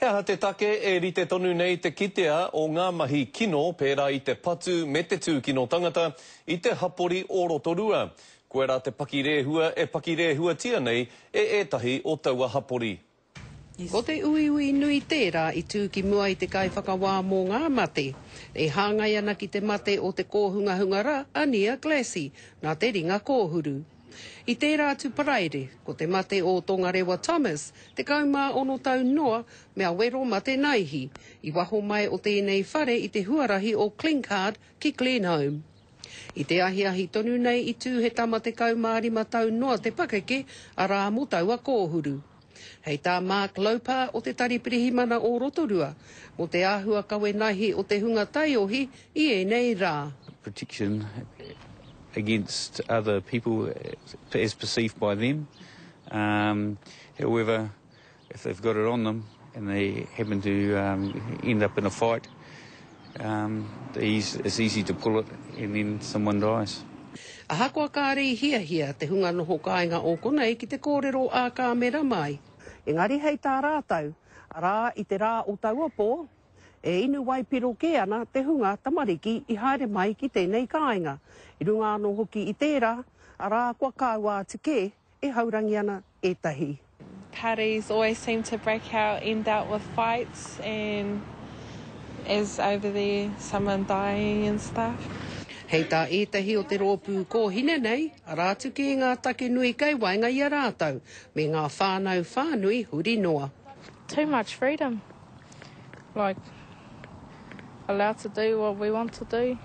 He aha te take e rite tonu nei te kitea o ngā mahi kino pērā i te patu me te tūkino tangata i te hapori o Rotorua? Koirā te pakirehua e pakirehuatia nei e ētahi o taua hapori. Ko te uiui nui tērā i tū ki mua i te kaiwhakawā mō ngā mate e hāngai ana ki te mate o te kōhungahunga rā a Nia Glassie nā te ringa kōhuru. I tērā atu Paraire, ko te mate o Tongarewa Thomas, 16 tau noa, mea wero mate naihi, i waho mai o tēnei whare i te huarahi o Clinkard ki Glenholme. I te ahiahi tonu nei i tū he tama 15 tau noa te pakeke, arā mō taua kōhuru. Hei tā Mark Loper o te Tari Pirihimana o Rotorua, mō te āhua kawe naihi o te hunga taiohi i ēnei rā. Protection against other people as perceived by them. Um, however, if they've got it on them and they happen to um, end up in a fight, um, it's easy to pull it and then someone dies. Ahakoa kāre i hiahia te hunga noho kāinga o konei ki te kōrero ā-kāmera mai. Engari hei tā rātou, arā i te rā o taua pō, e inu waipiro kē ana te hunga tamariki i haere mai ki tēnei kāinga. I runga anō hoki i tērā, arā kua kāua atu kē e haurangi ana ētahi. Parties always seem to break out, end out with fights and as over there someone dying and stuff. Hei tā ētahi o te rōpū kōhine nei, arā atu kē ngā take nui kei waenga i a rātou, me ngā whānau whānui huri noa. Too much freedom. Like, allowed to do what we want to do.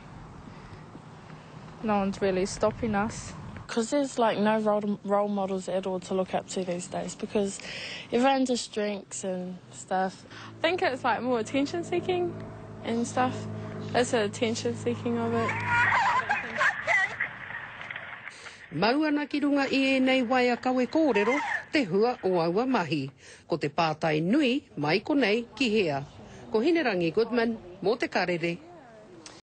No one's really stopping us. Because there's like no role, role models at all to look up to these days because everyone just drinks and stuff. I think it's like more attention seeking and stuff. It's the attention seeking of it. Mau ana ki runga i ēnei waea kawe kōrero te hua o aua mahi. Ko te pātai nui, mai konei ki hea? Ko Hinerangi Goodman mō Te Karere.